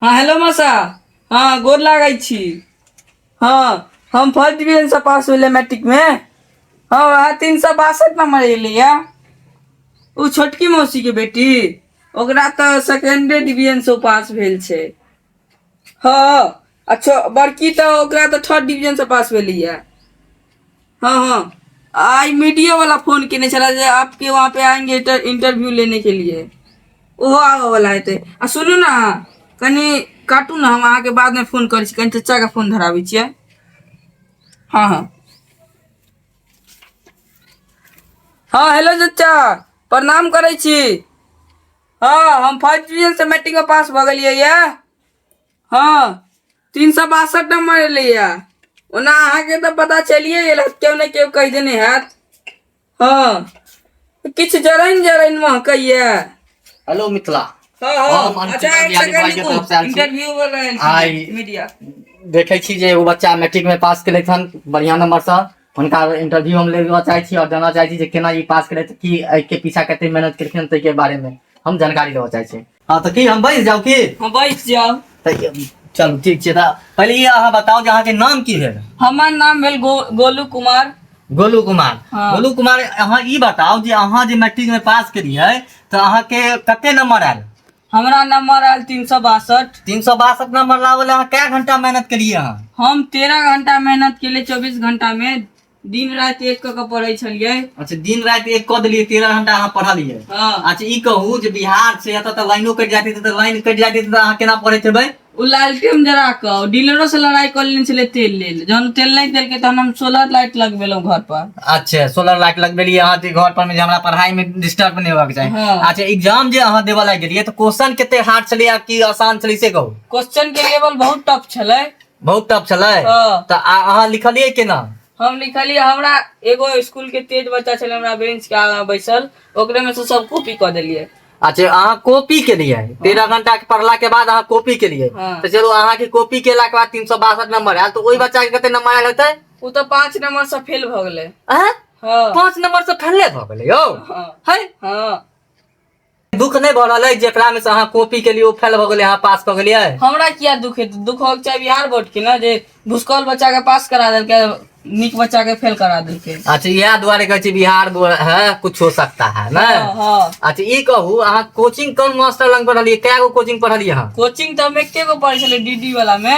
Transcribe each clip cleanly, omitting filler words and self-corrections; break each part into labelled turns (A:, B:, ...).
A: हँ हेलो मौसा। हँ, गोर लागै छी। हँ, हम फर्स्ट डिवीजनसँ पास भेलै मैट्रिकमे। हँ, वएह 362 नम्बर एलैए। ओ छोटकी मौसीके बेटी, ओकरा तऽ सेकेंडे डिवीजनसँ पास भेल छै। हँ, अच्छा, बड़की तऽ ओकरा तऽ थर्ड डिवीजनसँ पास भेलैए। हँ हँ, आइ मीडियो वाला फोन केने छलै जे आपके वहाँ पे आएंगे इंटरव्यू लेने के लिए। ओहो आबऽ वाला हेतै। आ सुनू ने, कनि काटू ने, हम अहाँके बादमे फोन करै छी। कनि चचाके फोन धराबै छियै। हँ हँ हँ, हेलो चचा, प्रणाम करै छी। हँ, हम फर्स्ट डिवीजन से मैट्रिक पास भऽ गेलियै यऽ। हँ, 362 नम्बर एलैया। ओना अहाँके तऽ पता चलिए गेल हैत, केओ ने केओ कहि देने हैत। हँ, किछु जरैन जरैन महकैया।
B: हेलो मिथिला।
A: हँ हँ।
B: हम
A: अच्छा,
B: अंकिता
A: एक
B: बिहारी
A: सेकंड
B: भाई के
A: रुकू।
B: तरफ से आयल छी।
A: इंटरव्यू वाला आयल छी
B: आइ
A: मीडिया।
B: देखै छी जे एगो बच्चा मैट्रिक में पास केलथि हन बढ़िया नंबर से। हुनका इंटरव्यू हम लेबऽ चाहै छी और जानऽ चाहै छी जे केना ई पास केलथि, की एहिके पीछा कते मेहनत केलखिन, ताहिके बारे में हम जानकारी लेबऽ चाहै छी। हँ, तऽ की हम बैस जाउ की?
A: हँ, बैस जाउ।
B: तऽ चलू, ठीक छै। तऽ पहिले ई अहाँ बताउ जे अहाँके नाम की भेल?
A: हमर नाम भेल गोलू कुमार।
B: गोलू कुमार।
A: हाँ।
B: गोलू कुमार, अहाँ ई बताउ जे अहाँ जे मैट्रिक में पास केलियै तऽ अहाँके कते नंबर आयल?
A: हमरा नंबर आयल 362।
B: 362 नंबर लाबै लए अहाँ कए घंटा मेहनत केलियै अहाँ?
A: हम 13 घंटा मेहनत केलियै। 24 घंटा में दिन राति एक कऽ के पढ़ै छलियै।
B: अच्छा, दिन राति एक कऽ देलियै, 13 घंटा अहाँ पढ़लियै।
A: हँ।
B: अच्छा, ई कहू जे बिहार छै, एतऽ तऽ लाइनो कटि जाइत हेतै, तऽ लाइन कटि जाइत हेतै तऽ अहाँ केना पढ़ैत हेबै?
A: ओ लालटेन जरा कऽ, डीलरो से लड़ाई कऽ लेने छलै तेल लेल। जहन ओ तेल नहि देलकै तहन हम सोलर लाइट लगबेलहुँ घर पर।
B: अच्छा, सोलर लाइट लगबेलियै अहाँ जे घर पर मे, जे हमरा पढ़ाई में डिस्टर्ब नहि होबाक चाही।
A: हाँ।
B: अच्छा, एग्जाम जे अहाँ देबऽ लागि गेलियै तऽ क्वेश्चन कते हार्ड छलै आ की आसान छलै, से कहू।
A: क्वेश्चन के लेवल बहुत टफ छलै।
B: बहुत टफ छलै?
A: हाँ।
B: तऽ अहाँ लिखलियै केना?
A: हम लिखलियै, हमरा एगो स्कूल के तेज बच्चा छलै हमरा बेंच के आगाँ बैसल, ओकरे में से सब कॉपी कऽ देलियै।
B: अच्छा, अहाँ कॉपी केलियै। 13 घंटा के पढ़ला के बाद अहाँ कॉपी केलियै।
A: हाँ।
B: तऽ चलू, अहाँके कॉपी केला के बाद 362 नंबर आयल, तऽ ओहि बच्चा के कते नंबर आयल हेतै?
A: ओ तऽ 5 नंबर से फेल भऽ गेलै।
B: आँय?
A: हँ।
B: 5 नंबर से फेले भऽ गेलै यौ?
A: हँ।
B: है?
A: हँ।
B: दुख नहि भऽ रहल अइ, जेकरा में से अहाँ कॉपी केलियै ओ फेल भऽ गेलै, अहाँ पास कऽ गेलियै?
A: हमरा किया दुख हेतै? दुख होके चाही बिहार बोर्ड के ने, जे भुसकौल बच्चा के पास करा देलकै, नीक बच्चा के फेल करा देलकै।
B: अच्छा, इएह दुआरे कहै छी बिहार बोर्ड है, कुछ हो सकता है ने।
A: हँ हँ।
B: अच्छा, ई कहू, अहाँ कोचिंग कोन मास्टर लग पढ़लियै? कए गो कोचिंग पढ़लियै अहाँ?
A: कोचिंग तऽ हम एके गो पढ़ै छलियै डीडी वाला मे,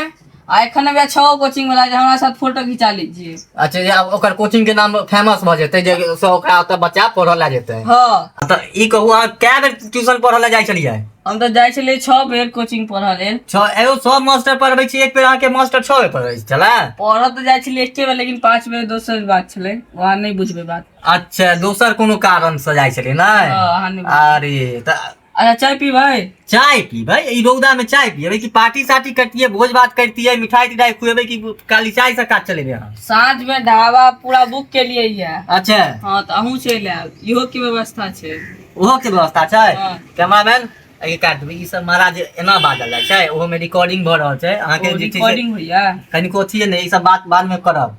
A: आ एखन अभी छओ कोचिंग वाला जे हमरा साथ फोटो घिचा लीजिए।
B: अच्छा, जे आब ओकर कोचिंग के नाम फेमस भऽ जेतै, जे से ओकरा ओतऽ बच्चा पढ़ऽ लए जेतै।
A: हँ।
B: तऽ ई कहू, अहाँ कए बेर ट्यूशन पढ़ऽ लए जाइ छलियै?
A: हम तऽ जाइ छलियै 6 बेर कोचिंग पढ़ऽ लेल।
B: छओ? एगो सब मास्टर पढ़बै छी एक बेर, अहाँके मास्टर 6 बेर पढ़बै छलै?
A: पढ़ऽ तऽ जाइ छलियै एके बेर, लेकिन 5 बेर दोसर बात छलै, वहाँ नहि बुझबै बात।
B: अच्छा, दोसर कोनो कारण से जाइ छलियै नहि?
A: हँ, अहाँ नहि बुझबै।
B: अरे तऽ
A: अच्छा, चाय पीबै?
B: चाय पीबै? ई रौदा में चाय पीबै कि पार्टी सार्टी करतियै, भोज भात करतियै, मिठाई तिठाई खुएबै, कि खाली चाय से काज चलेबै अहाँ?
A: साँझ में ढाबा पूरा बुक केलियै ये।
B: अच्छा।
A: हँ, तऽ अहूँ चलि आयब, इहो के व्यवस्था छै।
B: ओहो के व्यवस्था छै?
A: हँ।
B: कैमरामैन, एहि काटि देबै। ई सब महाराज एना बाजल जाइ छै? ओहो में रिकॉर्डिंग भऽ रहल छै अहाँके
A: ओ
B: जे छै से।
A: रिकॉर्डिंग होइया?
B: कनिको अथिये नहि, ई सब बात बाद में करब,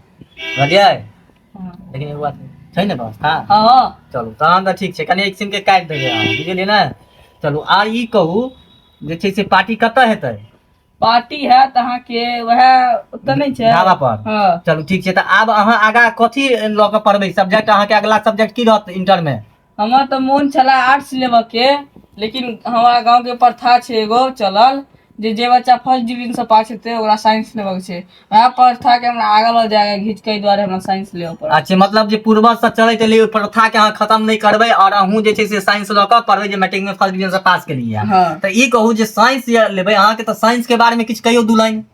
B: बुझलियै?
A: हँ।
B: लेकिन एगो बात छै ने, व्यवस्था?
A: हँ।
B: चलू, तहन तऽ ठीक छै। कनि एक सीन के काटि देबै अहाँ, बुझलियै ने? चलू, आ ई कहू जे छै से पार्टी कतऽ हेतै?
A: पार्टी हैत अहाँके वएह ओतऽ नहि छै?
B: ढाबा पर?
A: हँ।
B: चलू, ठीक छै। तऽ आब अहाँ आगाँ कथी लऽ कऽ पढ़बै सब्जेक्ट? अहाँके अगला सब्जेक्ट की रहत इंटर मे?
A: हमर तऽ मोन छलै आर्ट्स लेबऽ के, लेकिन हमरा गाँव के प्रथा छै एगो चलल जे जे बच्चा फर्स्ट डिवीजन से पास हेतै ओकरा साइंस लेबऽ के छै। वएह प्रथा के हमरा आगाँ लऽ जाके घीच के, एहि दुआरे हमरा साइंस लेबऽ पड़ल।
B: अच्छा, मतलब जे पूर्वज से चलैत एलै ओहि प्रथा के अहाँ खत्म नहि करबै और अहूँ जे छै से साइंस लऽ कऽ पढ़बै, जे मैट्रिक में फर्स्ट डिवीजन से पास केलियै।
A: हँ।
B: तऽ ई कहू जे साइंस जे लेबै अहाँके, तऽ साइंस के बारे मे किछु कहियौ दू लाइन।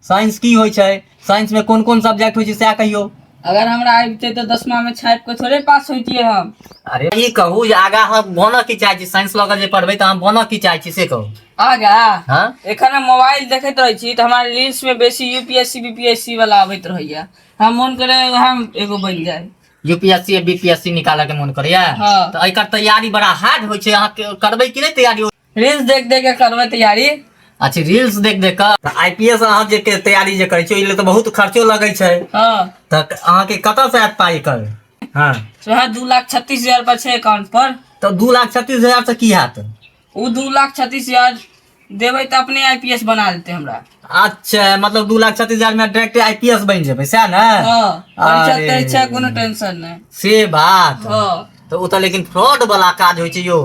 B: साइंस की होइ छै, साइंस में कोन कोन सब्जेक्ट होइ छै, सएह कहियौ।
A: अगर हमरा आबिते तऽ 10मा में छापि कऽ थोड़े पास होइतियै हम।
B: अरे, ई कहू जे आगाँ अहाँ बनऽ की चाहै छी? साइंस लऽ कऽ जे पढ़बै तऽ अहाँ बनऽ की चाहै छी, से कहू।
A: आगाँ?
B: हँ।
A: एखन हम मोबाइल देखैत रहै छी तऽ हमरा रील्स में बेसी यूपीएससी बीपीएससी वाला अबैत रहैया। हम मोन करे वएह एगो बनि जाय।
B: यूपीएससी आ बीपीएससी निकालऽ के मोन करैया?
A: हँ।
B: तऽ एकर तैयारी बड़ा हार्ड होइ छै, अहाँ करबै कि नहि तैयारी?
A: रील्स देख देख के करबै तैयारी।
B: अच्छा, रील्स देख देख कऽ। तऽ आईपीएस अहाँ जे के तैयारी जे करै छी, ओहि लेल तऽ बहुत खर्चो लगै छै।
A: हँ।
B: तऽ अहाँके कतऽ से आयत पाइ एकर? हँ।
A: वएह 2,36,000 रुपया छै अकाउंट पर।
B: तऽ 2,36,000 से की हैत?
A: ओ 2,36,000 देबै तऽ अपने आईपीएस बना देतै हमरा।
B: अच्छा, मतलब 2,36,000 में डायरेक्ट आईपीएस बनि जेबै, सएह ने?
A: हँ, परीक्षा
B: अरे।
A: तरीक्षा कोनो टेंशन नहि।
B: से बात।
A: हँ।
B: तऽ ओ तऽ लेकिन फ्रॉड वाला काज होइ छै यौ।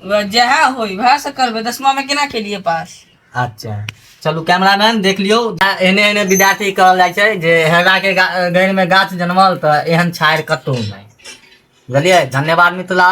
A: वएह जएह होय वएह से करबै। 10मा मे केना केलियै पास?
B: अच्छा चलू, कैमरामैन देख लियौ, एहने एहने विद्यार्थी कहल जाइ छै जे हेरा के गैर में गाछ जनमल तऽ एहन छाड़ि कतहु नहि। बुझलियै? धन्यवाद मिथिला।